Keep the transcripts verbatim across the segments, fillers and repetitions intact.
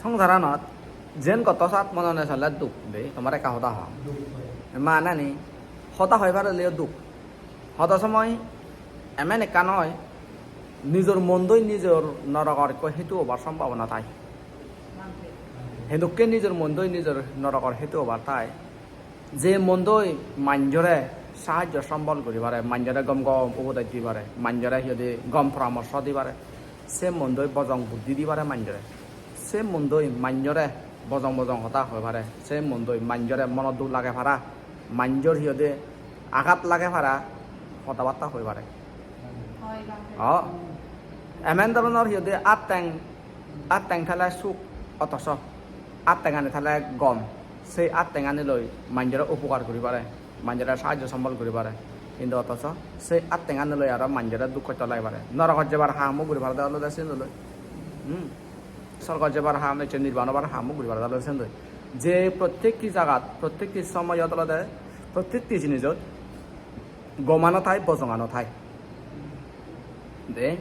Songsaranot jen gotto sat monone sale duk de, tomar ekka hoda hong. Manani hoda hoi pareleyo duk. Hoda somoy emen ekkan oi, nijor mondoi nijor norogor ekko hetu obar sombhabona thai. Hedokke nijor mondoi nijor norogor hetu obar thai. Je mondoi manjore sahajjo sombol guri pare, manjore gom gom upodes di pare, manjore hi hoide gom poramorso di pare, se mondoi bojong buddhi di pare manjore. Se mondoi manjore bojong bojong hoda hoi pare, se mondoi manjore monot duk lage para, manjor hi hoide agat lage para hoda batta hoi pare. O, emen dhoronor hi hoide atteng, atteng thele suk, otoso attengani thele gom, sei attengani loi manjore upokar guri pare, manjore sahajjo sombol guri pare, hintu otoso sei attengani loi aro manjore duk hosto lage pare, norogot jebar hammo guri pare de olode siyen loi. Hmm. Sorgot jebar ham, ecche nirban obar hammo guri pare de olode siyen loi. Je prottekti jagat, prottekti somoyot olode, prottekti jinijot gomano thai, bojongano thai. De,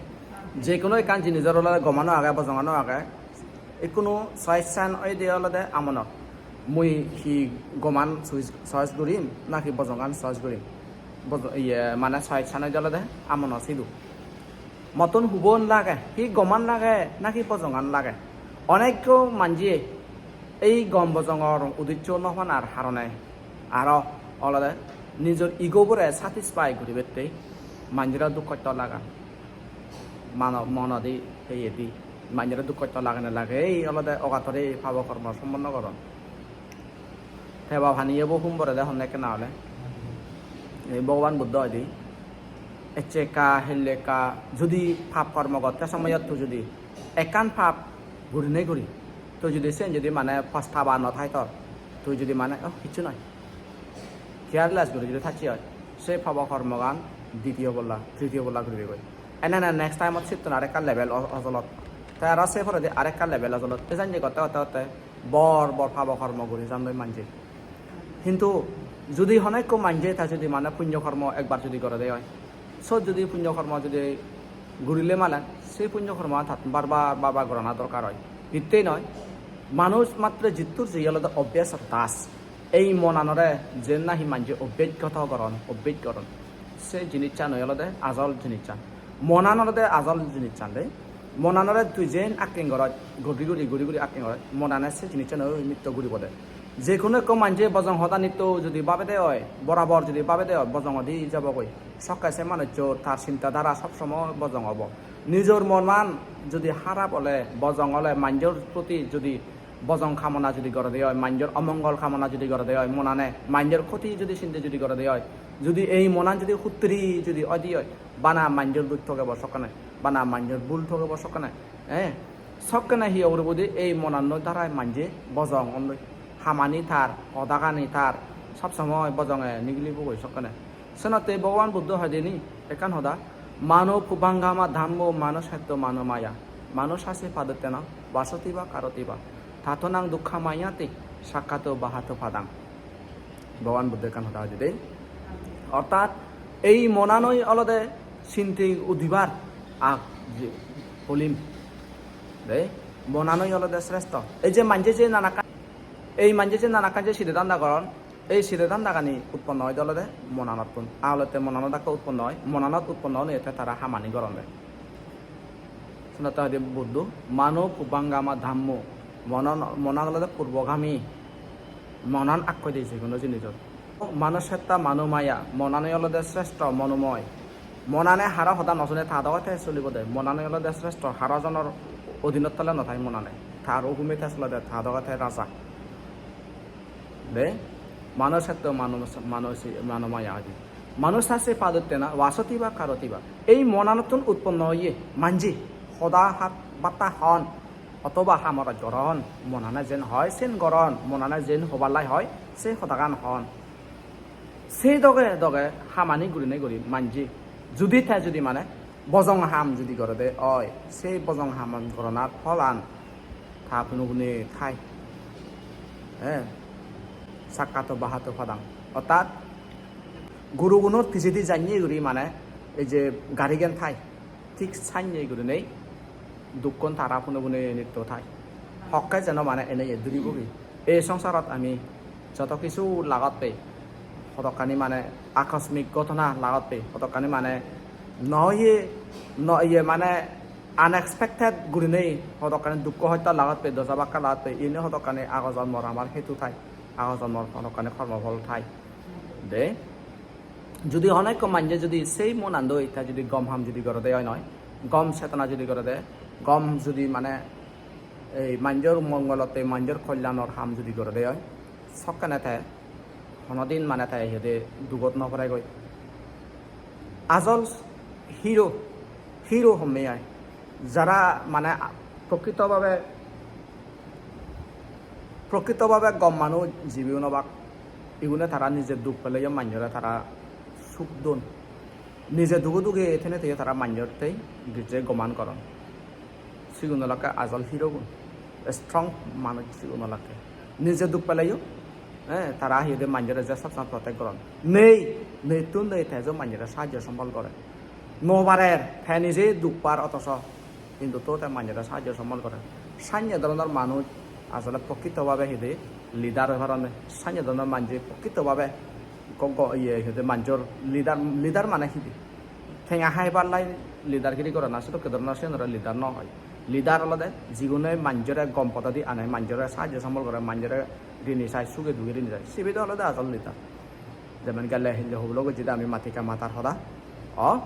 je hono ekkan jinijor olode gomano age, bojongano age. Ikkunu choice-an oide olode amonot. Mui hi goman choice, choice gurim, naki bojongan choice gurim? Bojo-, iye, mane choice-an oide olode amonot sidu. Mottun hubon lage, hi goman lage, naki bojongan lage? Onekko manje ei gom bojongor udisso no panar harone aro olode nijor ego bore satisfy guribatte manjore duk hosto lagan. Mano-, monodi, heyedi, manjore duk hosto lagene lagei olode ogatore pabo kormo somponno goron. Teba pani ebo hum borede honne ekkena ole. Ei Bhogoban Buddho hoide, ecche ekka, helle ekka, judi pap kormo gotte somoyot tui judi ekkan pap gurinei guri, tui judi sen judi mane pastaba no thai tor, tui judi mane, "Oh, hissu noi," careless guri judi thacche oi, se pabo kormogan ditiyo bolla, tritiyo bolla guri degoi. Ene ene next time-ot sittun arekka level o-, ojolot. Te aro se poredi arekka level ojolot. Ejan je gotte gotte gotte bor bor pabo kormo guri jandoi manje. Hintu judi hono ekko manje ta judi mane punyo kormo ekbar judi gorede oi, sot judi punyo kormo judi gurile mane, se punyo kormo tattun bar bar, bar bar gorana dorkar oi. Hittei noi, manuj matro jittur jeye olode obbyaso das. Ei monanore jen nahi manje obbej goto goron, obbej goron, se jinissan oi olode ajol jinissan. Monan olode ajol jinissan de. Monanore tui jen acting goroj, guri guri, guri guri acting goroj, monane se jinissan oi nitto guribode. Je hono ekko manje bojong hoda nitto judi babede oi, borabor judi babede oi, bojongodi jabogoi. Sokke se manuccho tar sinta dhara sob somoy bojong obo. Nijor monan judi harap ole, bojong ole, manjor proti judi bojong kamona judi gorede oi, manjor omongol kamona judi gorede oi, monane manjor khoti judi sinde judi gorede oi, judi ei monan judi huttri judi oide oi, bana manjor duj togebo sokkene, bana manjor bul togebo sokkene, eh? Sokkene hi obo de, ei monanno darai manje bojong ondoi. Hamani tar, hodagani tar, sob somoy bojonge nigilibogoi sokkene. Senotte Bhogoban Buddho hoide ni ekkan hoda, "Mano pubbangama dhammo, mano setto, mano maya, mano sase padottena, vasoti va karoti va, tato nang dukkha mayati, sakkato bahato padang." Bhogoban Buddho ekkan hoda hoide de. Ortat ei monanoi olode sinti udibar ag je polim. De, monanoi olode sreshto. Ei je manje je nanakkan, ei manje je nanakkan je side danda goron, ei side dandagani utponno oide olode monanottun. Agolotte monanot ekka utponno oi, monanot utponno onei te tara hamani goronde. Senotte hoide Buddho, "Mano pubbangama dhammo." Monan, monan olode purbogami. Monan akkoi de je hono jinijot. Mano setta mano maya, monanoi olode sreshto monomoy. Monane haro hoda no sune, ta doge te solibo de. Monanoi olode sreshto, haro jonor odinot tole no thai monane. Tar hukume te solode, ta doge te raja. De, mano setto mano, mano si-, mano maya hoide. Mano sase padottena, vasoti va karoti va. Ei monanottun utponno oye, manje, hoda hat, batta hon, otoba hamoraj goron, monane jen hoi, sen goron, monane jen hobar lai hoi, se hodagan hon. Se doge doge hamani gurinei guri manje. Judi te judi mane bojong ham judi gorede oi, se bojong ham goronar pholan ta pune pune thai. Eh, sakkato bahato padang. Ortat gurugunor pijedi janye guri mane ei je garigan thai, thik sanye gurinei dukkon tara pune pune nitto thai. Hokke jeno mane ene ye duribogi. Ei songsarot ami joto kisu lagot pei, hodokkani mane akosmik ghotona lagot pei, hodokkani mane no oye, no oye mane unexpected gurinei hodokkani dukko hosto lagot pei, doja bakka lagot pei, iyeni hodokkani ago jonmor amar hetu thai, ago jonmor hodokkani kormophol thai. De, judi hono ekko manje judi sei monandoi te judi gom ham judi gorede oi noi, gom chetona judi gorede, gom judi mane ei manjor mongolotte manjor kolyanor ham judi gorede oi, sokkene te honodin mane te hede dugot no poregoi. Ajol hero, hero homme ai, jara mane prokrito bhabe, prokrito bhabe gom manuj jibeun obak, igune tara nije duk peleyo manjore tara suk don. Nije dugo duge thene theye tara manjor tei gijje goman goron. Sigun olakke ajol hero gun. Strong manuj sigun olakke. Nije duk peleyo, eh, tara hi hoide manjore je sob somoi protect goron. Nei, nettun nei tejo manjore sahajjo sombol gore. No parer, te nije duk par otoso hintu to te manjore sahajjo sombol gore. Sanye dhoronor manuj asole prokrito bhabe hi hoide leader oi paronne. Sanye dhoronor manje prokrito bhabe go-, go-, iye, hi hoide manjor leader, leader mane hi hoide? Tenga haibar lai leader giri gorana, sedokke dhoronor siyenore leader no hoi. Leader olode jigune manjore gom podedi ane, manjore sahajjo sombol gore, manjore rini sai, suge duge rini sai. Sibe do olode ajol leader. Jemon gelle hille hobolo gojjede ami Matika Matar hoda. O?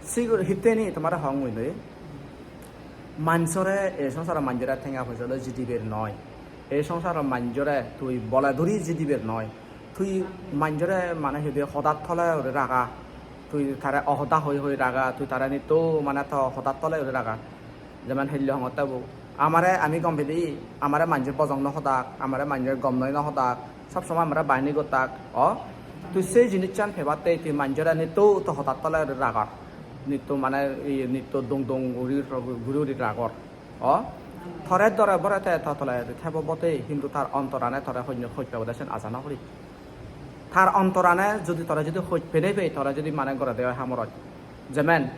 Sigur hitteni tomare hong mui noi. Manjore, ei songsaro manjore tenga poisa loi jidiber noi. Ei songsaro manjore tui bole duri jidiber noi. Tui manjore mane hi hoide hodar tole guri raga. Tui tare ohoda hoi hoi raga. Tui tare nitto mane to hodar tole guri raga. Jemon hille hongotte bo. Amare ami gom pide, amare manje bojong no hodak, amare manje gom noi no hodak, sob somoi amare bahini gottak, o? Tui sei jinissan pebatte tui manjore nitto to hodar tole guri ragor. Nitto mane iye nitto dong dong guri, guri guri ragor. O? Tore dore bore te to tole thebo bote, hintu tar ontorane tore honyo hoj pebode sen aja no guri. Tar ontorane judi tore judi hoj penei pei, tore judi mane gorede oi hamorot. Jemen,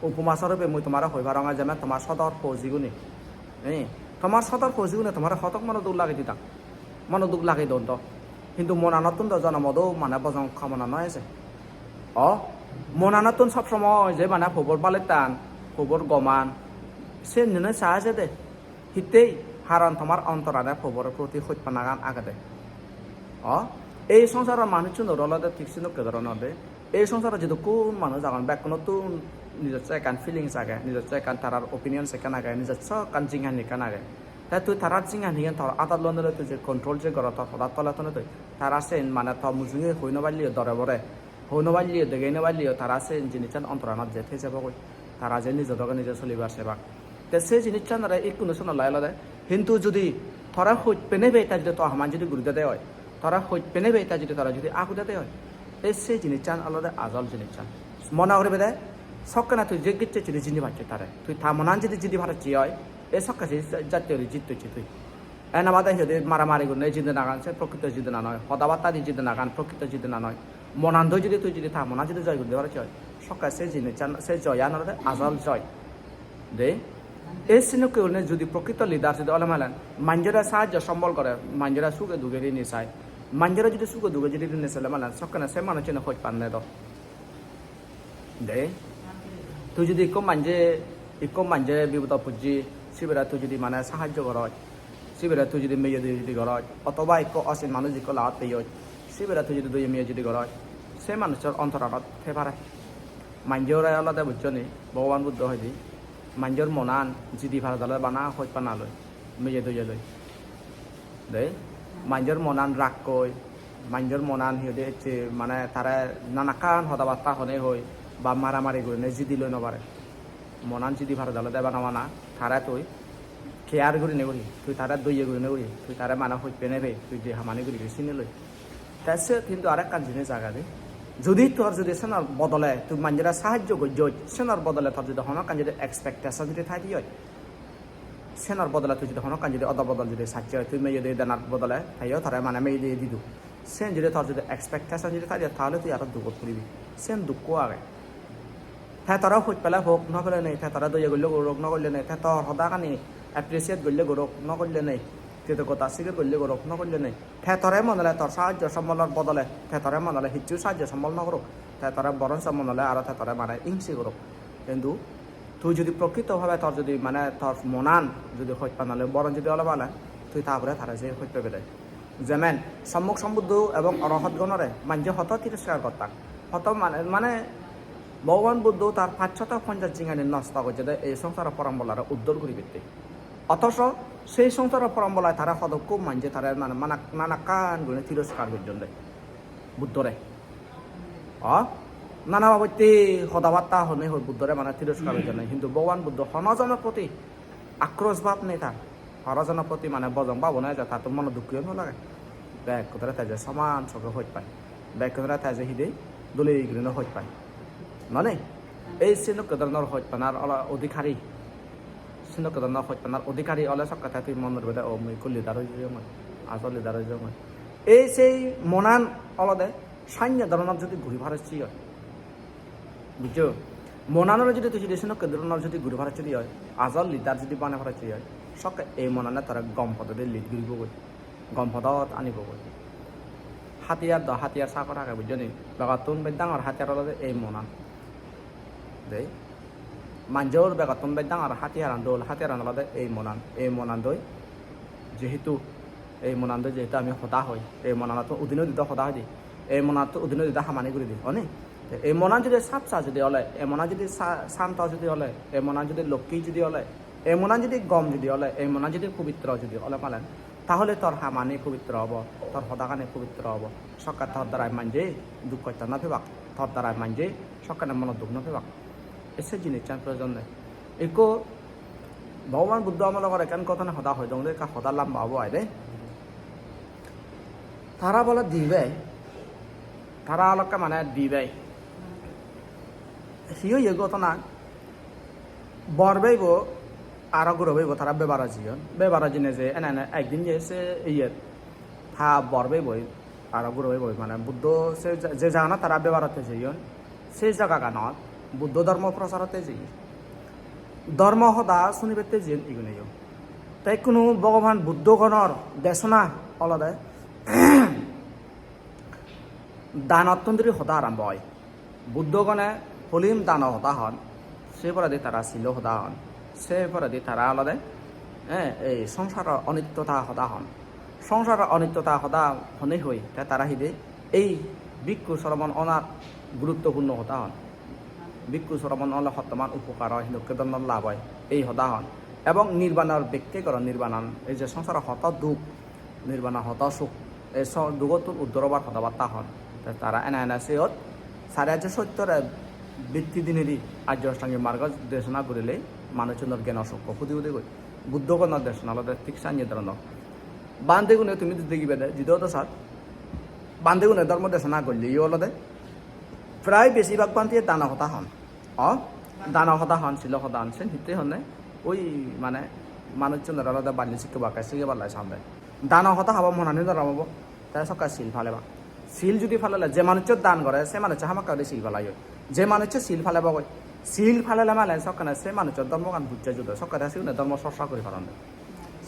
upoma sorupe mui tomare hoi parong, jemen tomar sodor fauji gune. Eh, tomar sodor fauji gune tomare hodok mono duk lagei didang. Mono duk lagei don do. Hintu monanottun do jonomo do mane bojong kamona no eje. O, monanottun sob somoi je mane pobor balettan, pobor goman, sen nene sa eje de. Hittei, haron tomar ontorane pobor proti hojpanagan agede. O, ei songsaror manuchunor olode thik senokke dhoronor de. Ei songsarot jidukkun manuj agon, bekkunottun nijosso ekkan feelings age, nijosso ekkan tarar opinions ekkan age, nijosso ekkan jinghani ekkan age. Te tui tarar jinghanigan tor adot loi nw loi tui je control je goro tor hodar tole tone tui, tara sen mane to mujunge hoi nw palleyo dore bore, hoi nw palleyo degei nw palleyo, tara sen jinissan ontoranot je thei jebogoi. Tara je nijo doge nije solibar sebak. Te se jinissanore ikkunu sonolai olode. Hintu judi tore hoj penei pei te judi to haman judi guri dede oi, tore hoj penei pei te judi tore judi agu dede oi, ei se jinissan olode ajol jinissan. Mone guribe de, sokkene tui je gicche judi jini pacche tare, tui ta monan judi jidi parocche oi, ei sokke se jatte guri jittocche tui. Ena bade hi hoide maramari gurinei jidenagan se prokrito jidena noi, hoda batta di jidenagan prokrito jidena noi. Monan doi judi tui judi ta monan judi joy guri de parocche oi, sokke se jinissan, se joyan olode ajol joy. De, ei senokke gurinei judi prokrito leader judi ole malen, manjore sahajjo sombol gore, manjore suge duge rini sai, manjore judi suge duge judi rini sele malen, sokkene se manuchchune hoj pan ne do. De, tui judi ikko manje, ikko manje bipodot pojje, sibere tui judi mane sahajjo goroj, sibere tui judi meye doye judi goroj, otoba ikko osin manuj ikko lagot peyoj, sibere tui judi doye meye judi goroj, se manuchor ontoranot thei pare. Manjore olode bujjo ni, Bhogoban Buddho hoide, manjor monan jidi pare dole bana hoj pana loi, meye doye loi. De, manjor monan rakkoi, manjor monan hi hoide ecche mane tare nanakkan hoda batta honei hoi ba maramari gurinei jidi loi no pare. Monan jidi pare dole deba no bana, tare tui care gurinei guri, tui tare doye gurinei guri, tui tare mane hoj penei pei, tui je hamani guribi sini loi. Te siyot hintu arekkan jinis agede. Judi tor judi senor bodole tui manjore sahajjo gojjoj, senor bodole tor judi hono ekkan judi expectation judi thai di oi, senor bodole tui judi hono ekkan judi odo bodol judi sacche oi, tui meye doye denar bodole, teyo tore mane meye doye didu. Sen judi tor judi expectation judi thai di oi, tahole tui aro dugot puribi. Sen dukko age. Te tore hoj pele hok, no pele nei, te tore doye golle gorok, no golle nei, te tor hodagani Appreciate golle gorok, no golle nei. Kritoggota sikir golle gorok, no golle nei. Te tore mone ole tor sahajjo sombolor bodole, te tore mone ole hissu sahajjo sombol no gorok. Te tore boronso mone ole aro te tore mane ingse gorok. Hintu tui jodi prokrito bhabe tor jodi mane tor monan jodi hojpan ole, boron jodi ole mane, tui ta pore tare je hoj pebe de. Jemen Sommok Sombuddho ebong Orohot gonore manje hoto tiroskar gottak. Hoto mane, mane Bhogoban Buddho tar pachshoto ponchas jingani nosto gojjede ei songsaro porambolare uddor guribatte. Othoso sei songsaro porambolai tara hodokko manje tare nana-, mana-, nanakkan gurinei tiroskar gojjonde Buddhore. O, nana babotte hodabatta honei hoi Buddhore mane tiroskar gojjonde. Hintu Bhogoban Buddho hono jono proti akros bhab nei tar. Hono jono proti mane bojong bhab nei, je tattun mono dukkiyo no lage. Bekkune te je soman soge hoj pai. Bekkune te je hide dole gurinei hoj pai. Nonei? Ei senokke dhoronor hojpanar ola odhikari, senokke dhoronor hojpanar odhikari ole sokke te tui mone guribede, "O, mui ekko leader oi jeyongoi, ajol leader oi jeyongoi." Ei sei monan olode sannye dhoronor jodi guri paros siye oi, bujjo? Monanore jodi tui jodi senokke dhoronor jodi guri paros siye oi, ajol leader jodi bane paros siye oi, sokke ei monane tore gom pododi lead guribogoi. Gom podot anibogoi. Hatiyar do, hatiyar sagor age, bujjo ni? Begottun bej dangor hatiyar olode ei monan. Dei. Manjor begottun bej dangor hatiyaran, dol hatiyaran olode ei monan. Ei monan doi jehetu, ei monan doi jehetu ami hoda hoi, ei monanattun udine udine hoda hoi di. Ei monanattun udine udine hamani guri di, oni? Te ei monan jodi sapsa jodi ole, ei monan jodi sa-, santo jodi ole, ei monan jodi lokki jodi ole, ei monan jodi gom jodi ole, ei monan jodi pobitro jodi ole palen, tahole tor hamani pobitro obo, tor hodagani pobitro obo. Sokke tor darai manje duk hosto no pebak, tor darai manje sokkene mono duk no pebak. E se jinissan proyojon nei. Ekko Bhogoban Buddho amologor ekkan ghotona hoda hoi dong de, ekka hoda lamba obo ai de. Tara bole dibei, tara olokke mane dibei. Hi oye ghotona? Bor beibo aro guro beibo tara bebaro jeyon. Bebaro jeinei je ene ene ekdin je se iyet ta bor beiboi aro guro beiboi mane Buddho se ja-, je jaganot tara bebarotte jeyon, se jagaganot Buddho dhormo procharotte jeyon. Dhormo hoda sunibatte jeyon iguneyo. Te ikkunu Bhogoban Buddhogonor desona olode danottun dhuri hoda arambo oi. Buddhogone poilim dano hoda hon, se poredi tara silo hoda hon, se poredi tara olode, eh, ei songsaro onittota hoda hon. Songsaro onittota hoda honei hoi, te tara hide ei bhikkhu sromon onar guruttopurno hoda hon. Bhikkhu sromon ole hottoman upokar oi, hintu ke dhoronor lab oi, ei hoda hon. Ebong nirbanor bekke goron, nirbanan ei je songsaro hoto duk, nirbana hoto suk, ei so-, dugottun uddor obar hodabatta hon. Te tara ene ene siyot sari ajjo sottore bitti dinedi Arjo Ashtanga margo desona gurile manuchunor geno sukko pudi pudi goi. Buddhogonor desona olode thik sanye dhoronor. Bhantegune tumi degibede, jidu odo sat, bhantegune dhormo desona golleyo olode prai besibak bhante dano hoda hon. O, dano hoda hon, silo hoda hon, sen hitte honne? Oi, mane, manuchchunore olode balli sikke bakke sige ballai sande. Dano hoda habo monani norom obo, te sokke sil paleba. Sil judi palele, je manuchcho dan gore, se manuchcho hamakkai guri sil palai oi. Je manuchcho sil palebo goi, sil palele mane sokkene se manuchcho dhormogan bujje judo, sokke te sigune dhormo chorcha guri paronde.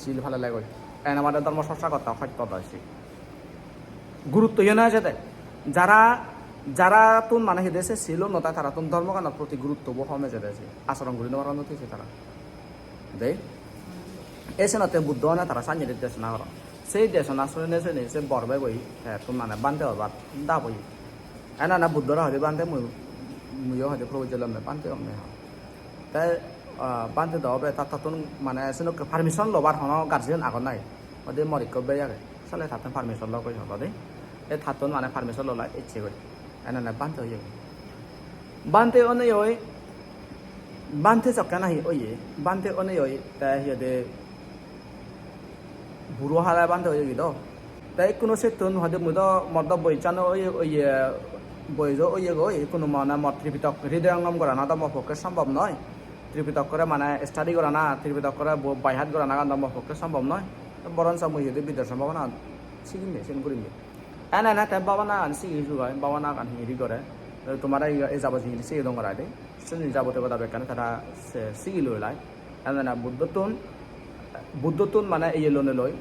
Sil palele goi. Ene bade dhormo chorcha gotte hosto doi se. Gurutto yo no ejede. Jara, jara tun mane hide se silo no tai, tara tun dhormoganor proti gurutto bo hom ejede se. Achoron guri no paron se tara. Dei. E senotte Buddho one tara sannye desona goron. Sei desona sunine sunine se bor beboi te tun mane bhante obar dab oye. Ene ene Buddhore hoide, "Bhante, mui, muiyo hoide probojje lom de, bhante ong de ha." Te, ah, bhante do obe, ta-, tattun mane senokke permission lobar hono guardian agon nahi? Hoide mor ikko bhei age, sale tattun permission logoi hono de. E tattun mane permission lolai ecche goi. Ene ene bhante oye. Bhante onei oi, bhante jokke nahi oye, bhante onei oi, te hi hoide, buro hale bhante oye gi do. Te ikkunu settun hoide mui do mor do boyejjano oye, oye, boyejo oye goi, ikkunu mane mor Tripitok hridayangam gorana do mo pokke sombhob noi. Tripitokkore mane study gorana, Tripitokkore bo-, by heart gorana gan do mo pokke sombhob noi. Te boronso mui hoide bidersho bhabana siginne, sen gurinne. Ene ene te bhabanagan sigi sugai, bhabanagan hingiri gore. Te tomare ei, ei jabo jingiri sigi dong gorai de. Seni jabotiyo goda bekkani tara se sigi loi lai. Ene ene Buddhottun Buddhottun mane iye lonei loi,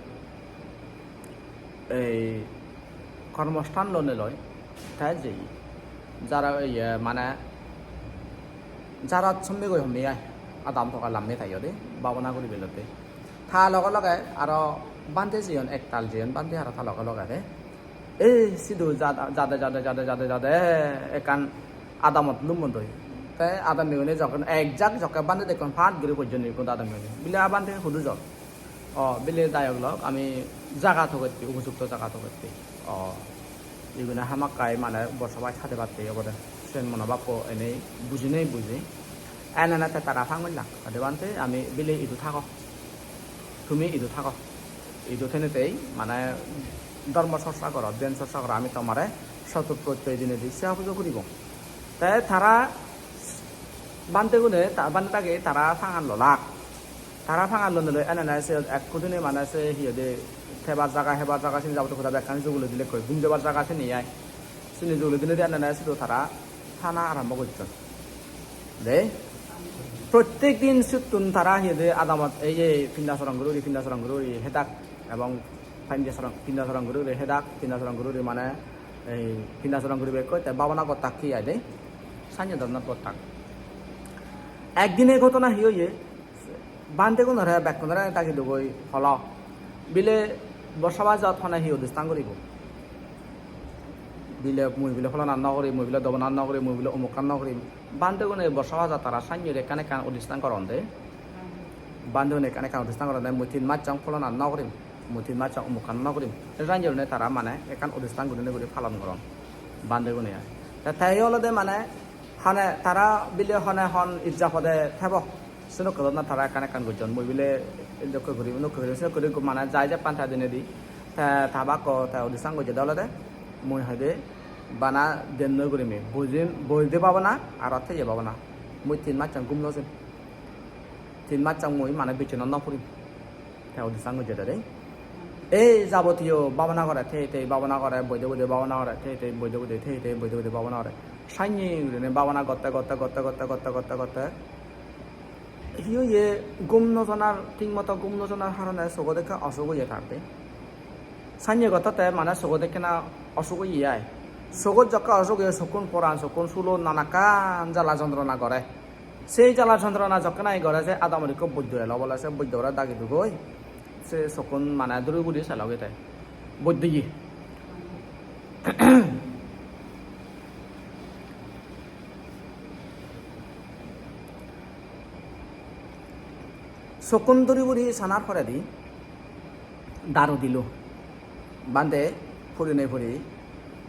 ei kormosthan lonei loi, te jei jara iye mane jarat sommegoi homme ai, adam toga lamme tai ode, bhabana guribelotte. Ta loge loge aro bhante jeyon, ektal jeyon bhante aro ta loge loge de. Ei sidu jada-, jade, jade, jade, jade, jade ekkan adamot lummon doi. Te adamigune jokken ek jak jokke bhante dekkon pat guri pojjon ikko adamigune. Bile, "A bhante, hudu jor?" "O," bile, "dayok lok, ami jaga togetti, upojukto jaga togetti." O, igune hamakkai mane bosobas hadebatte obode. Sen monobhappo enei bujinei buji. Enene te tara pang gollak. "Ode bhante, ami bile idu thago. Tumi idu thago. Idu thenei tei mane dhormo chorcha goro, dhyan chorcha goro, ami tomare sotur protyoi dinei di seba pujo guribong." Te tara bhantegune, ta-, bhante dagi tara pangan lolak. Tara pangan lonei loi enene se ekku dine mane se hi hoide thebar jaga, hebar jaga sini jabotiyo hoda bekkani juguloi dilekkoi, gum jebar jaga sini ai. Sini juguloi dinei di enene sidu tara thana arambo gocchon. De, prottek din sittun tara hi hoide adamot ei je pindasoron guri guri, pindasoron guri guri hedak, ebong pindasoron, pindasoron guri guri hedak, pindasoron guri guri mane ei pindasoron guribekkoi, te bhabana gottak hi ai de, sannye dhoronor gottak. Ekdine ghotona hi oye, bhantegunore bekkunore dagi dugoi holo. Bile bosobasot hone hi odistan guribo? Bile mui bile pholonat no gurim, mui bile dobanat no gurim, mui bile umukkan no gurim. Bhantegune bosobasot tara sannye guri ekkan ekkan odistan goron de. Bhantegune ekkan ekkan odistan goron de, "Mui tin mas song pholonat no gurim, mui tin mas song umukkan no gurim." Sannye gurinei tara mane ekkan odistan gurinei guri palon goron bhantegune ai. Te, te olode mane hone tara bile hone hon ijja pode thebo. Senokke dhoronor tara ekkan ekkan gojjon. "Mui bile dokke gurim, dokke gurim," senokke guri mane jai jappan ta dinedi. Te ta bakko te odistan gojjede olode, "Mui hoide bana diyen noi gurim, bujim, boide bhabana aro theye bhabana. Mui tin mas song gum no jem. Tin mas song mui mane bichonat no purim." Te odistan gojjede de. Ei jabotiyo bhabana gore, thei thei bhabana gore, boide boide bhabana gore, thei thei boide boide, thei thei boide boide bhabana gore. Sannye gurinei bhabana gotte, gotte, gotte. Hi oye, gum no janar, thik moto gum no janar harone sogot ekka osuk oye tar de. Sannye gotte te mane sogot ekkena osuk oye ai. Sogot jokke osuk oye, sokkun poran, sokkun sulo nanakkan jala jontrona gore. Sei jala jontrona jokke nahi gore, se adamot ikko boiddo elo bole, se boiddobore dagi dugoi. Se sokkun mane duri guri selo gete. Boiddo ye. Sokkun duri guri sanar poredi daru dilo. "Bhante, puri nei puri,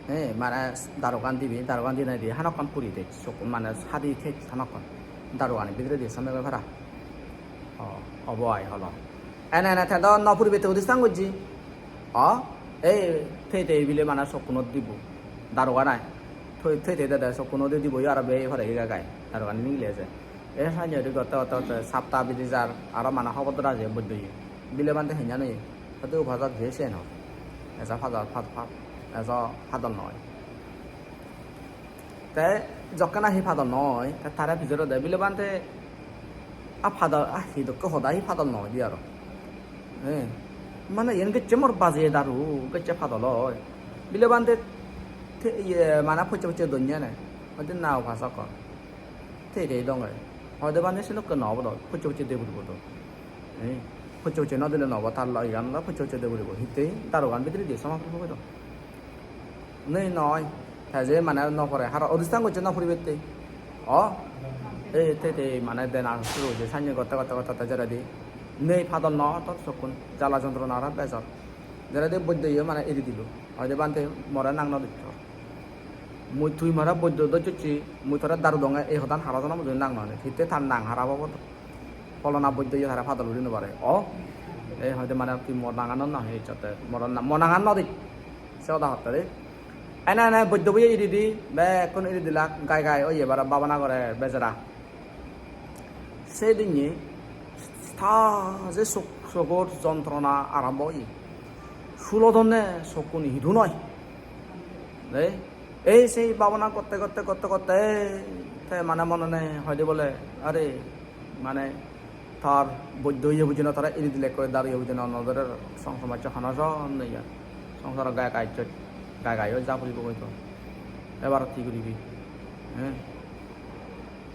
he, mane darugan dibe, darugan dinei di, hanokkon puri de, sok mane hadi thej hanokkon. Darugani bidiredi somegoi para." O, obo ai holo. Ene ene te do no puribatte udistan gojje. O, ei thei thei bile mane sokkunot dibo. Darugan ai. Thei thei thei dede sokkunot dibo, aro bej pare gai gai. Darugani nigile eje. E sanye guri gotte gotte gotte sapta bidi jar, aro mane hobor dora je boiddo ye. Bile bhante henyan oye. Hoide upajot je siyen hor. Ejo padol, pad-, pad-, ejo padol noi. Te jokke nahi padol noi, te tare pijor ode, "Bile bhante, a padol, a hi dokke hoda, hi padol noi di aro. He, mane iyen gecche mor bajiye daru, gecche padol oi. Bile bhante, te, iye, mane pocche pocche donne ne?" Hoide, "Na upasok." Te te donge. Hoide bhante sedokke no obo do, pocche pocche de puribo do. Eh, pocche pocche no dile no obo, tar loi iyan do pocche pocche de puribo. Hittey darugan bidiredi soma puribo do. Nei noi, te je mane no pore, hara odistan gocche no puribatte. O, ei te te mane dena suru gocche, sanye gotte gotte gotte gotte jeredi. Nei padol no otot sokkun, jala jontrona aro bejor. Jeredi boiddoye mane eri dilo. Hoide bhante more nang no ditto. Mui tui more boiddo dojjocchi, mui tore daru donge ei hodan hara jono mujunge nang nw anim. Hitte tar nang harap obo do. Pholona boiddo iye tare padol guri nw pare. O? Ei hoide mane tui mo nangan nw he ecchotte. Mo na-, mo nangan nw di. Se hoda hotte de. Ene ene boiddo boye iri di, bekkun iri dilak, gai gai oye bara bhabana gore bejara. Sei dinne ta je sok-, sogor jontrona arambo oye. Sulodonne sokkun idu noi. Ei, ei sei bhabana gotte, gotte, gotte, gotte, te mane monone hoide bole, "Are, mane, Tar boiddo oye bujine tara iri dile ekkore dar oye bujine onodore song somajje hono son nei ar. Songsaro gai gai chot, gai gai oi ja puribo goi to. Ebar hi guribi? He?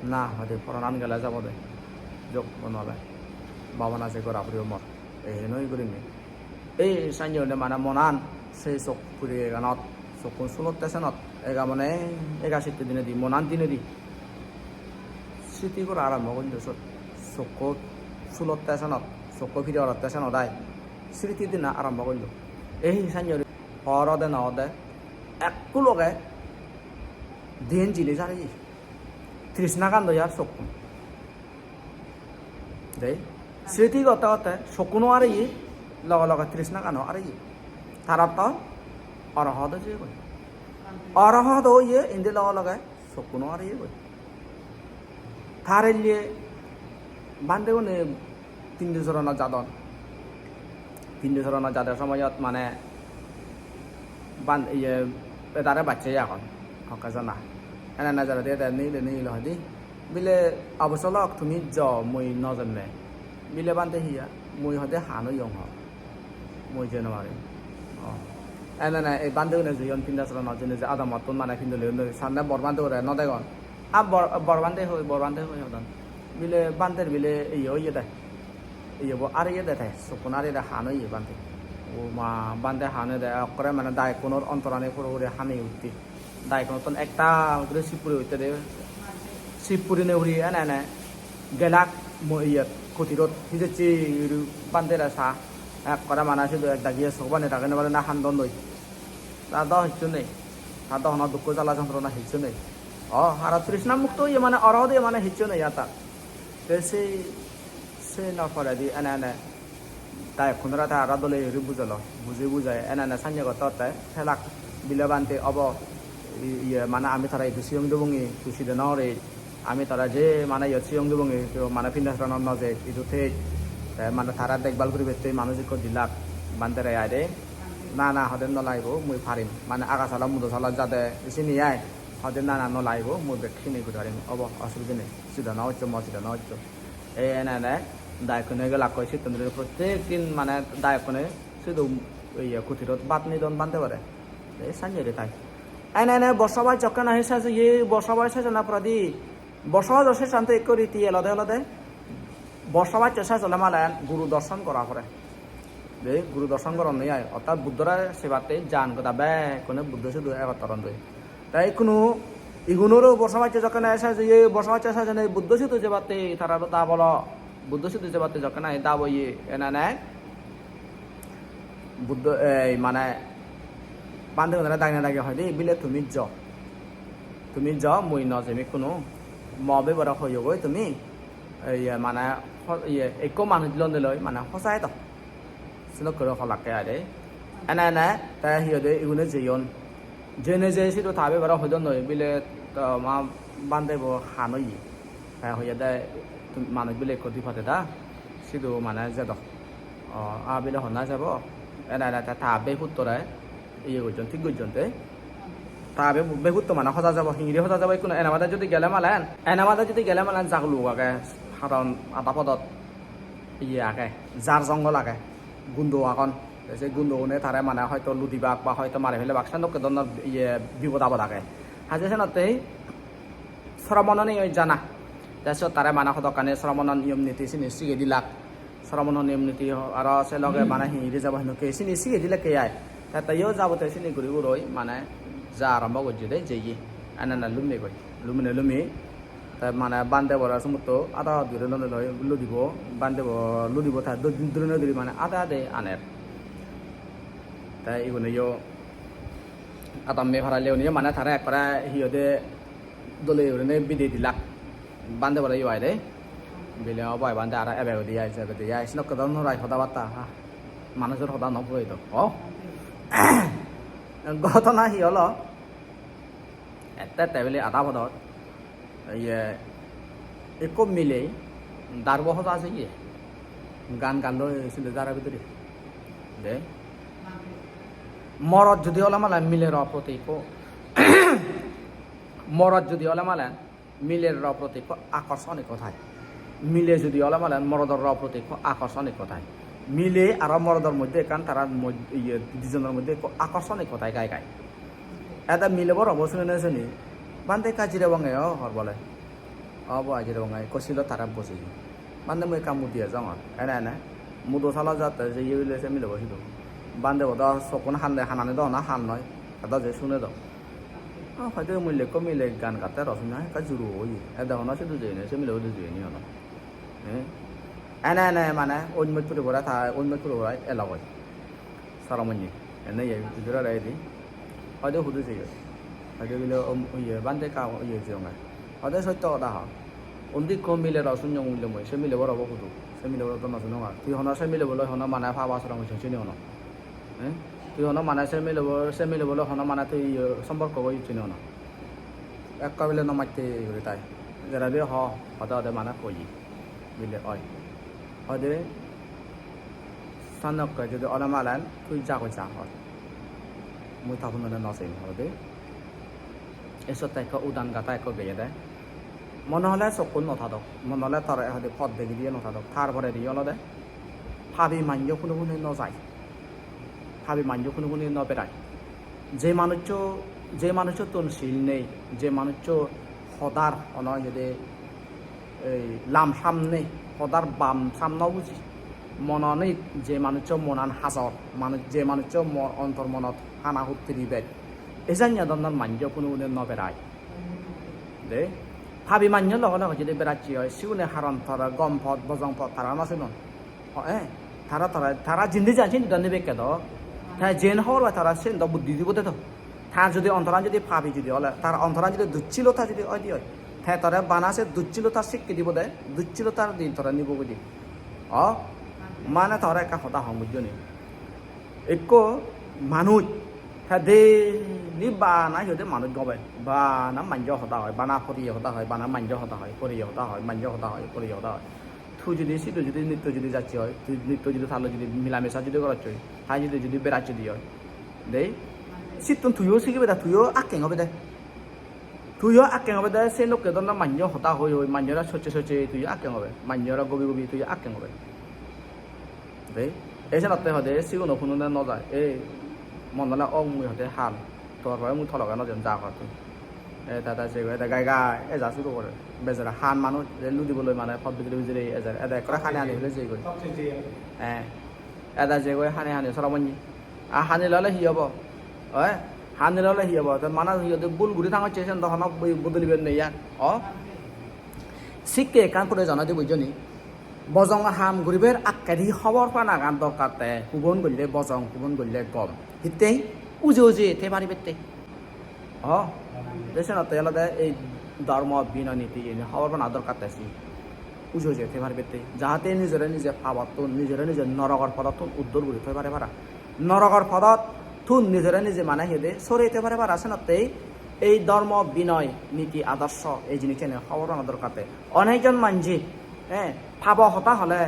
Na, hoide poranan gele jabo de. Jok, bo nole. Babana se gora puribo mor. Ei noi gurinei. Ei sanye ole mane monan se sok puriyeganot, sokkun sulotte senot, ega mane ega sitte dinedi, monan dinedi. Sriti gora arambo golle sot. Sokko sulotte senot, sokko pire orotte senot ai. Sriti dina arambo golle. Ei sanye ole hor ode no ode, ekku loge diyen jinis areye. Trishnagan doi ar sokkun. Dei, sriti gotte gotte sokkuno areye, loge loge trishnagano areye. Tar otto orohot oi jeyegoi. Orohot oye indi loge loge sokkuno areyegoi. Tar elle bhantegune pindosoronot jadon. Pindosoronot jade somoyot mane ban-, iye, edare bacche agon, hokke jona. Ene nejere de, de nile nile hoide. Bile, "Obosolok, tumi jo, mui no jemme." Bile, "Bhante, hiya?" "Mui hoide han oyong ho. Mui jei no parim." Oh. Ene ne, ei bhantegune jeyon pindosoronot, jeinei je adamottun mane pindo loyon, sanne bor bhantegune no degon. A bor, bor bhante hoi, bor bhante hoi hodon. Bile bhanter bile iye oye de. Iye bo areye de te, sokkun areye de, han oye bhante. O ma, bhante han oye de, ekkore mane daikkunor ontorani puro puri hami utte. Daikkunottun ektal guri sip puri utte de. Sip puri ne puri ene ene gelak mo iye kutirot hijecche guri bhantere sa. Ekkore mane sidu ek dagiye sok bani dagene bari na handon doi. Ta do hissu nei. Ta do hono dukko jala jontrona hissu nei. O, aro trishna mukto oye mane orohot oye mane hissu nei ar ta. Te se, se no poredi ene ene daikkunore te aro dole guri bujolo. Buji bujai ene ene sanye gotte gotte thelak bile bhante obo. I-, iye mane ami tara idu siyong dubongi, tui side no ore. Ami tara je mane iyot siyong dubongi, to mane pindosoronot no je, idu thej. Te mane tara dekbal guribatte manuj ikko dilak, bhantere ai de. "Na, na," hoide, "no lagibo, mui parim." Mane aga sala mudo sala jade sini ai, hoide, "Na, na, no lagibo, mui bek sini guri parim, obo, osubide nei, sida no hoccho, mo sida no hoccho." Ei ene ene dayokkune gelakkoi, sittun duri prottek din mane dayokkune sidu iye kutirot bhat nidon bhante bore. Ei sanye re tai. Ene ene bosobas jokken nahi sej oye, bosobas sej ona poredi, bosobas sej ante ekko riti elode olode, bosobas sej ole malen guru dorson gora pore. De guru dorson goron nei ai, ortat Buddhore sebatte jan goda bekkune Buddho sidu egottor on doi. Te ikkunu igunoro bosobas jokken nahi sej oye, bosobas sej onei Buddho sidu jebatte tara da bolo, Buddho sidu jebatte jokken nahi da boye ene ene Buddho, ei, mane, bhantegunore dagine dagi hoide, "Bile tumi jo. Tumi jo, mui no jemi ikkunu. Mo bebare hoyogoi tumi." Ei, iye, mane, ho-, iye, ekko manuj londe loi, mane, hojai do. Sinokkore holakke ai de. Ene ene, te hi hoide, igune jeyon. Jeinei je sidu ta bebare hoidon noi, bile to ma bhantebo han oye. Te hoyede, "Tumi manuj bile ekko di pade da, sidu mane jedok." O, a bile honna jebo? Ene ene te ta be puttore iye gojjon, thik gojjon te. Ta be, be putto mane hoja jebo, hingiri hoja jebo ikkunu. Ene bade jodi gele malen, ene bade jodi gele malen jagluk age, haron ada podot iye age, jar jongol age, gundo agon. Te se gundogune tare mane hoito ludibak ba hoito mari pelebak, sendokke dhoronor iye bipod apod age. Haje senottei sromononi oi jana. Te siyot tare mane hodokkani sromonor niyom niti sini sige dilak. Sromonor niyom niti aro se loge mane hi rijebo henokke sini sige dilekke ai. Te teyo jabote sini guri guroi mane ja arombo gojje de jeye. Ene ene lumme goi. Lumine lumi. Te mane bhantebore sumotto ada guri lone loi ludibo. Bhantebo ludibo te do-, durine duri mane ade ade aner. Te iguneyo adamme para leuniyo mane tare ekkore hi hoide dole gurinei bidey dilak. Bhantebore yo ai de. Bile obo ai bhante aro ebe gudi ai, jebe di ai. Sinokke dhoronor ai hoda batta, ha. Manujor hoda no puroi do. O. Ghotona hi olo? Ette ette bile ada podot. Iye, ekko miley darbo hoja ase iye. Gan gan loi sindi dare bidire. De. Morot judi ole male milero proti ekko, morot judi ole male milero proti ekko akorsoni ekko thai. Mile judi ole malen morodor rop proti ekko akorson ekko thai. Mile aro morodor moddhe ekkan tarar mod-, iye, dijonor moddhe ekko akorson ekko thai gai gai. Ede milebo robo sene sene, "Bhante, ekka jirebonge o," hor bole. "O bo, ai jirebonge," ekko silot tara boji. "Bhante, mui ekka mudi ejongor." Ene ene mudo sala jatte je iye bile se milebo sidu. Bhante bo do sokkun hande, hanani do hona han noi. Ado je sune do. "O, hoide mui lekko mile gan gatte ro sune ekka juro oye." Ede hono sidu jeyeni, se milebo sidu jeyeni hono. Eh? Ene ene mane onmot puri pore ta, onmot puri pore elogoi. Saramonye. Ene ye bidire edi. Hoide hudu jeyoi. Hoide bile, um, iye, "Bhante, ekka iye jeyonge." Hoide sotto hoda ho. Undi ekko mile ro sunyong ulle mui. Se milebo robo hudu. Se milebo do no sunong ar. Tui hono se milebo loi hono mane paba sora mui sini hono. Eh? Tui hono mane se milebo, se milebo loi hono mane tui iye somporko goi sini hono. Ekka bile no matte guri tai. Jera bile ho, hoda hoda mane hoye. Bile oi. Hoide Sanyokke jodi ole malen tui jago ja hor. Mui ta punore no seng hor de. Esot ekko udan gata ekko geye de. Mone hole sokkun no thadok. Mone hole tore hode pot degi diye no thadok. Tar poredi olode pabi manjo hune hune no jai. Pabi manjo hune hune no berai. Je manuccho, je manucchottun sil nei, je manuccho hodar hono iyede ei lam sam nei, hodar bam sam no buji, monanit je manuccho monan hajor, manuj, je manuccho mo-, ontor monot hana huttiri bej, e janya dondon manjo hune hune no berai. De, pabi manjo loge loge jodi beracche oi, sigune haron tara gom pot, bojong pot tara no sinon. Ho, eh, tara, tara, tara jindi jan sindi do nibekke do. Te jen hobor pai tara sen do buddhi dibo de do. Tar jodi ontoran jodi pabi jodi ole, tar ontoran jodi ducchilota jodi oi di oi, te tore bana se ducchilota sikke dibo de, ducchilotar din tore nibo goi di. O, mane tore ekka hoda hong bujjoni. Ekko manuj, te daily bana hi hoide manuj gobe, bana manjo hoda hoi, bana poriye hoda hoi, bana manjo hoda hoi, poriye hoda hoi, manjo hoda hoi, poriye hoda hoi. Tui jodi sidu jodi nitto jodi jacche oi, tui nitto jodi talo jodi milamisa jodi gorocche oi, ta jodi jodi beracche di oi, dei, sittun tuiyo sigebe da, tuiyo akkeng obe de. Tuiyo akkeng obe de, se nokke donna manjo hoda hoi hoi, manjore socche socche tuiyo akkeng obe, manjore gobi gobi tuiyo akkeng obe. Dei, ei senotte hode siguno hunone no jai. Ei, mon dole ong mui hode han. Tor pore mui tologe no jem ja hor tui. Ei, ta, ta, jegoi, ede gai gai, eja suru gore. Bejara han manuj, je ludiboloi mane, pot bijire bijire ejer. Ede ekkore hani hani hule jegoi. Eh, ede jegoi hani hani soro monni. A hani lole hi obo? Oi, hani lole hi obo? Te mane hi hoide bul guri tangocche sen do hono bodolibar nei ar. O? Sikke ekkan proyojon oi de bujjoni. Bojong ham guribar akkedi hobor panagan dorkar te, hubon golle bojong, hubon golle gom. Hittei uje uje thei paribette. O, de senotte olode ei dhormo binoy niti ini hobor pana dorkar te si. Uje uje thei paribette. Jahate nijore nije pabottun, nijore nije norogor podottun uddor guri thoi pare para. Norogor podottun nijore nije mane hede sore thoi pare para senotte ei dhormo binoy niti adorsho ei jinissani hobor pana dorkar te. Onekjon manje, eh, pabo hoda hole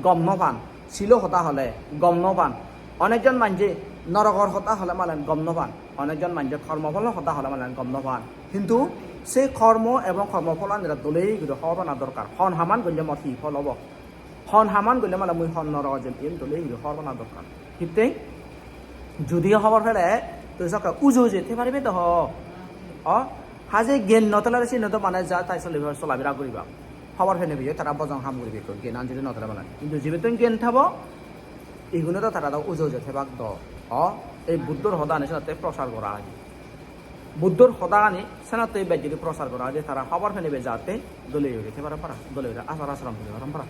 gom no pan, silo hoda hole gom no pan. Onekjon manje norogor hoda hole malen gom no pan. Onekjon manje kormo pholo hoda hole malen gom no pan. Hintu se kormo ebong kormo pholanire dole guri hobor pana dorkar. Hon haman golle mor hi phol obo? Hon haman golle malen mui hon norogot jem, iyen dole guri hobor pana dorkar. Hittei? Judi hobor pele, tui sokke uje uje thei paribe do ho. O, haje gyan no thele siyeno do mane ja tai soli-, solabira guriba. Hobor pene biye tara bojong ham guribe ekko, gyanan judi no thele mane. Hintu jibettun gyan thebo, iguno do tara do uje uje thebak do. O, ei Buddhor hodani senotte prosar gora age. Buddhor hodagani senotte bej guri prosar gora age, tara hobor pene biye jate dole guri thei paron para, dole guri achar achoron guri paron para.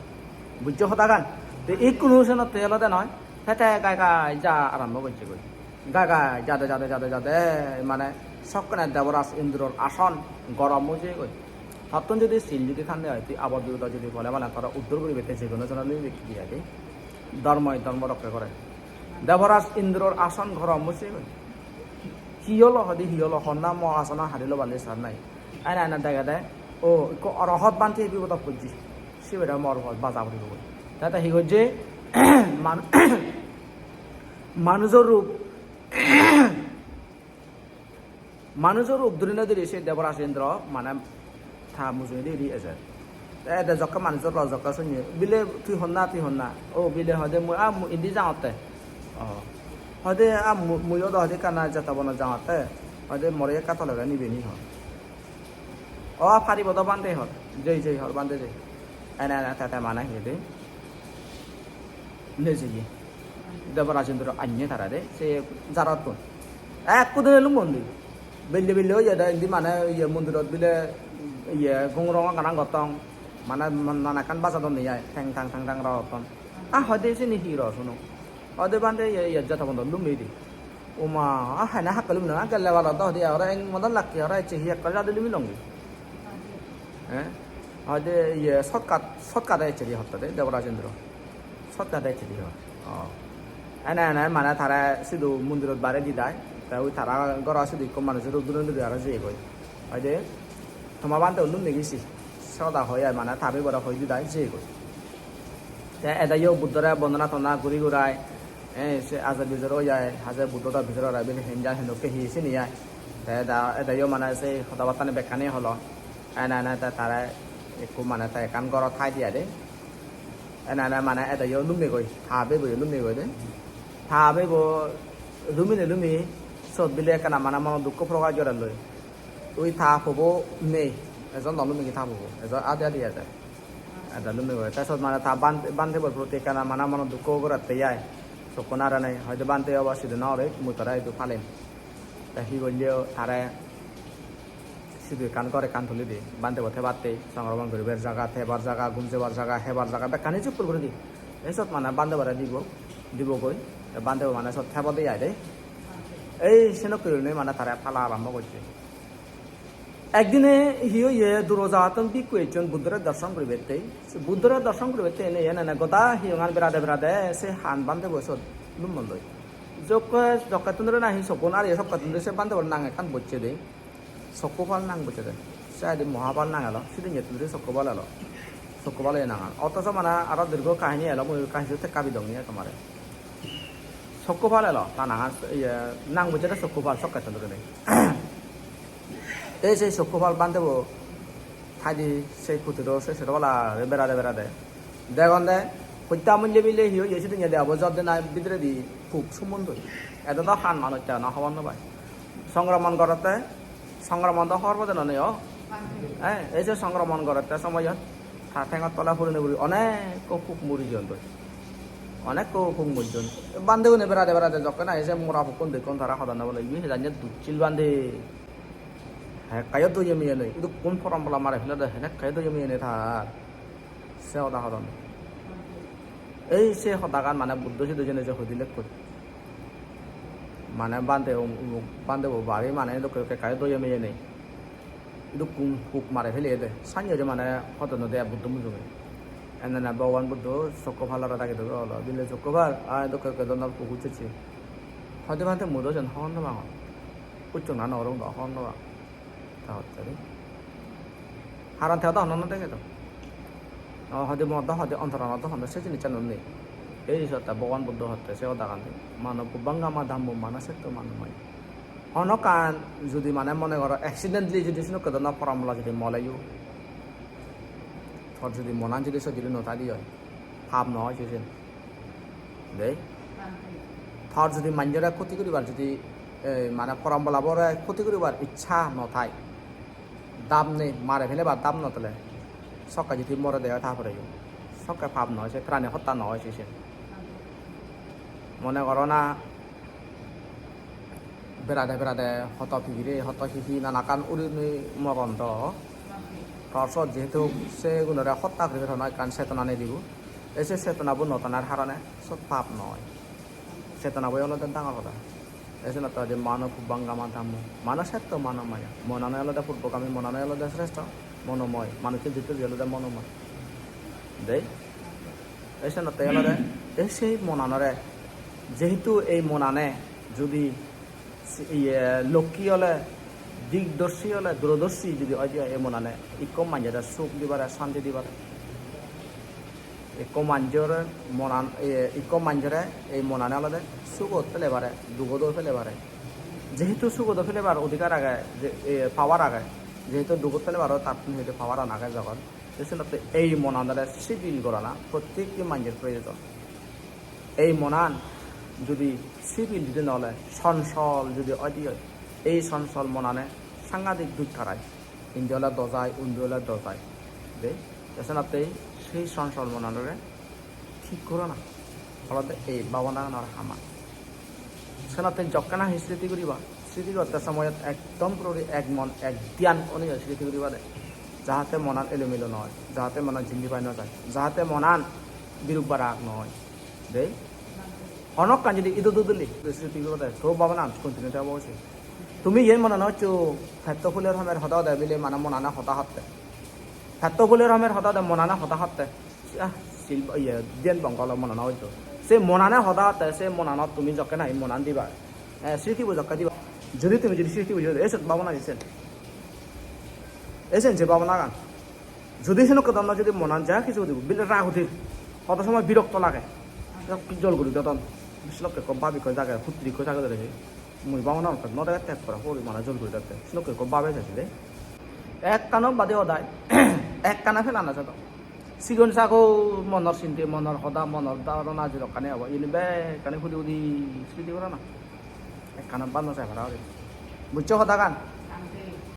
Bujjo hodagan? Te ikkunu senotte olode noi, te te gai gai ja arambo gocche goi. Gai gai jade jade jade jade mane sokkene Deboraj Indror ason gorom oi jeyegoi. Tottun judi sil judi thande oi, tui abot bipodo judi pole mane tore uddor guribatte je hono jone loibe ki age. Dhormoi dhormo rokke gore. Deboraj Indror ason gorom oi jeyegoi. Hi olo hoide, hi olo, honna mo asonan harilo bali sar nai. Ene ene degede, o, ikko orohot bhante bipodot pojje. Sibere mor baja puribo. Te te hi gojje? Man-, manujo rup, manujo rup dhuri no dhuri se Deboraj Indro mane ta mujungedi udi ejer. Ede jokke manujor lo jokke sunye. Bile tui honna, tui honna? O bile hoide mui, a, mui indi jangotte. O. Hoide, a, mu-, muiyo do hoide ekkana Jetobonot jangotte. Hoide more ekka tolege nibe ni hor. O, paribo do bhante hor. Jei, jei hor bhante jei. Ene, ene, te, te mane hoide. Nejeye. Deborajendro anye tara de, se jarottun. Ekku dine lum mondi. Belle belle oye de, indi mane iye mondirot bile iye gong rong ganan gottong. Mane nanakkan bajadon de ai, tang tang tang tang rotton. Ah, hoide sini hi ro suno. Hoide bhante iye, iye Jetobonot lum de. Oma, ah, hene hakke lum na, gelle bala do hoide aro eng modon lakke aro ecche hi ekko jadi lumi longi. Eh? Hoide iye shortcut, shortcut ecche di hotte de, Deborajendro. Shortcut ecche di hor. Oh. Ene ene mane tare sidu mondirot bare di dai. Te ui tara goro sidu ikko manuj rudurun duri aro jeyegoi. Hoide, "Toma bhante unnun negi si?" Se hoda hoi ai mane ta bibore hoi di dai jeyegoi. Te edeyo Buddhore bondona tondona guri gurai, eh, se ajer bijor oi ai, haje Buddho do bijor oi ai, bile henja henokke hi sini ai. Te eda, edeyo mane se hoda battani bekkani holo. Ene ene te tare ekku mane te ekkan gorot thai di ai de. Ene ene mane edeyo lumegoi, ta bebo yo lumegoi de. Ta bebo lumine lumi sot bile ekkana mane mono dukko prokash gorelloi. Ui ta pobo nei, ejo no lumegi ta pobo, ejo adi adi ede. Ede lumegoi. Te sot mane ta bhan-, bhante bor proti ekkana mane mono dukko gorette ai. Sokkun aro nei, hoide bhante obo sidi no ore, mui tore idu palem. Te hi golle tare sidu ekkan ghor ekkan tuli di, bhante bo thebatte, songkromon guribar jaga, thebar jaga, gum jebar jaga, hebar jaga, bekkani juppur guri di. Ei sot mane bhante bore dibo, dibo goi. Te bhante bo mane sot thebo de ai de. Ei senok gurinei mane tare pala arombo gocche. Ekdine hi oye, duro jagattun bhikkhu ejjon Buddhore dorson guribatte. Se Buddhore dorson guribatte ene ene goda hiyongan berade berade se han bhante bo sot lummon doi. Jokke, jokkettun duri nahi sokkun ariye sokkettun duri se bhante bor nang ekkan bocche de. Sokkopal nang bocche de. Se aidi Mohapal nang elo, sidinnettun duri Sokkopal elo. Sokkopal oye nangan. Othoso mane aro dirgho kahini elo, mui kahini tekka bidong ni tomare. Sokkopal elo, ta nangan, iye, nang bocche de Sokkopal, sokkettun duri nei. Ei se Sokkopal bhante bo thaide se kutiro se sero pala berade berade. Degonde, hotta mulle bile hi oye sidinne de abo jor dena bidiredi puk sumon doi. Edo do han manuj te no hobor no pai. Songkromon gorotte, songkromon do hobor pode no nei o. Eh, ei se songkromon gorotte somoyot ta thengot tole purine puri onekko puk muri jeyon doi. Onekko puk mojjon. Bhante gune berade berade jokke nahi se mora pukkun dekkon tara hodonne bole, "Ibe he janye dussil bhante. Hekkayo doye meye nei. Idukkun porom bola mare pele de, hekkayo doye meye nei tar." Se hoda hodon. Ei se hodagan mane Buddho sidu jeinei je hoi dilekkoi. Mane bhante um-, umuk bhante bo bari mane dokke dokke ekka doye meye nei. Idukkun huk mare pele de. Sannye je mane hodon no de Buddho mujunge. Ene na Bhogoban Buddho Sokkopalore dagi dagi holo, "Bile Sokkopal, ai dokke dokke dondor huk ucchecche. Hoide bhante mui do jen hobor no pangor. Ucchong na no gorong do hobor no pang." Ta hotte de. Haron te do hono no dege do. O, hoide mo do hoide ontoranot do hono se jinissan nei. Ei sotte Bhogoban Buddho hotte se hodagan de. Mano pubbangama dhammo manasetto manomaya. Hono ekkan judi mane mone goro accidentally judi senokke dhoronor porambola judi moleyo, tor judi monan judi sojili no thadi oi, pap no oi siyen. Dei? Tor judi manjore khoti guribar judi, eh, mane porambolabore khoti guribar iccha no thai, dam nei, mare pelebar dam no thele, sokke judi more de oi ta poreyo, sokke pap no oi, se prani hotta no oi siyen. Mone goro na, berade berade hoto pigire, hoto hi hi nanakkan urinei moron do. Tor sot jehetu se gunore hotta guribar hono ekkan chetona nei dibo. Ei se chetonabo no thanar harone sot pap no oi. Chetonabo olode dangor hoda. Ei senotte hoide mano pubbangama dhammo. Manasetto manomaya. Monane olode purbogami, monane olode sreshto, monomoy. Manuccho jitto je olode monomoy. Dei? Ei senotte olode, ei sei monanore, jehetu ei monane judi si-, iye, lokki ole, dikdorshi ole, durodorshi judi oi de oi ei monane, ikko manjore suk dibare, santi dibare. Ikko manjore monan, iye, ikko manjore ei monane olode sugot pele pare, dugot pele pare. Jehetu sugot pelebar odhikar age, je, iye, power age, jehetu dugot pelebaro tattun hedu power an age jogon. Te senotte ei monanore sibil gorana prottekti manjor proyojon. Ei monan judi sibil judi no ole, sonchol judi oide oi, ei sonchol monane sangadik duj tarai. Indi ole dojai, undi ole dojai. De, te senotte sei sonchol monanore thik gorana olode ei babonaganor ham. Senotte jokke nahi sriti guriba, sriti gotte somoyot ekdom purori ek mon, ek dhyan onei sriti guriba de, jahate monan elomelo no oi, jahate monan jindi pai no jai, jahate monan biruk barak no oi. De, honokkan judi idu duduli sriti guriba de, to babonan continue thebo se. Tumi yen mone no hoccho, petto phuler homer hoda hode bile mane monane hoda hotte. Petto phuler homer hoda hode monane hoda hotte. Ah, sil-, iye, dhyan bhongo olo monana hoito. Se monane hoda hotte, se monanot tumi jokke nahi monan diba. Eh, sritibo jokke diba. Judi tumi judi sritibo judi, ei sot bhabona isen. Esen je bhabonagan. Judi senokke dhoronor judi monan ja hissu dibo, bil-, rag udir. Hodo somoy birokto lage. Jol guri dodon. Bislok ekko bab ekko jage, putri ekko jage dore. Mui bhabona no degette ekkore, hori mane jol guri degette. Senokke ekko babe sese de. Ekkano bade hodai, ekkana pelana jadon. Sigon sago monor sinte, monor hoda, monor dharona jedokkani obo, iyeni bekkani hudi hudi sriti gorana. Ekkana bhab no sai para uri. Bujcho hodagan?